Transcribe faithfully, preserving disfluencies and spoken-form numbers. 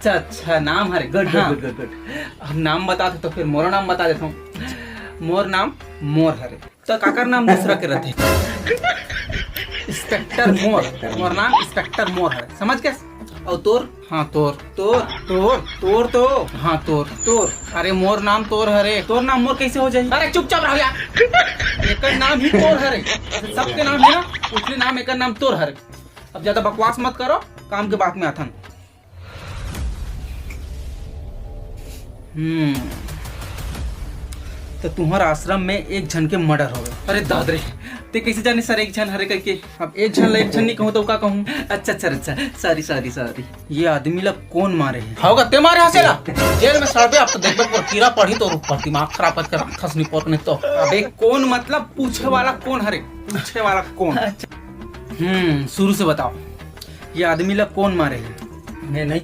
अच्छा, अच्छा, नाम हरे। गुड, हाँ। गुड, गुड, गुड। अब नाम बता दे तो फिर मोरो नाम बता देता हूँ। मोर नाम मोर हरे। तो काकर नाम दूसरा के रहते? इंस्पेक्टर मोर। मोर नाम इंस्पेक्टर मोर हरे, समझ गए? और तोर? हाँ, तोर। तोर? तोर? तोर तो? हाँ, तोर। तोर? अरे, मोर नाम तोर हरे, तोर नाम मोर कैसे हो जाए? अरे, चुपचाप रहो यार। एकर नाम ही तोर हरे, सबके नाम है ना, उसने नाम, एकर नाम तोर हरे। अब ज्यादा बकवास मत करो, काम के बात में आथन। हम्म। तो तुम्हार आश्रम में एक झन के मर्डर हो गए। अरे दादरे, ते कैसे जाने सर एक झन हरे करके? अब एक झन ला एक झन नहीं कहूँ तो का कहूँ? अच्छा, अच्छा, अच्छा, सॉरी, सॉरी, सॉरी। ये आदमी ला कौन मारे है? होगा ते मारे हसेला। जेल में सड़बे, अब तो देखबे, पूरा कीड़ा पड़ी तो ऊपर, दिमाग खराब करके रखस निपोर ने तो। अबे कौन, मतलब पूछे वाला कौन हरे? पूछे वाला कौन? अच्छा। हम्म, शुरू से बताओ, ये आदमी ला कौन मारे है? मैं नहीं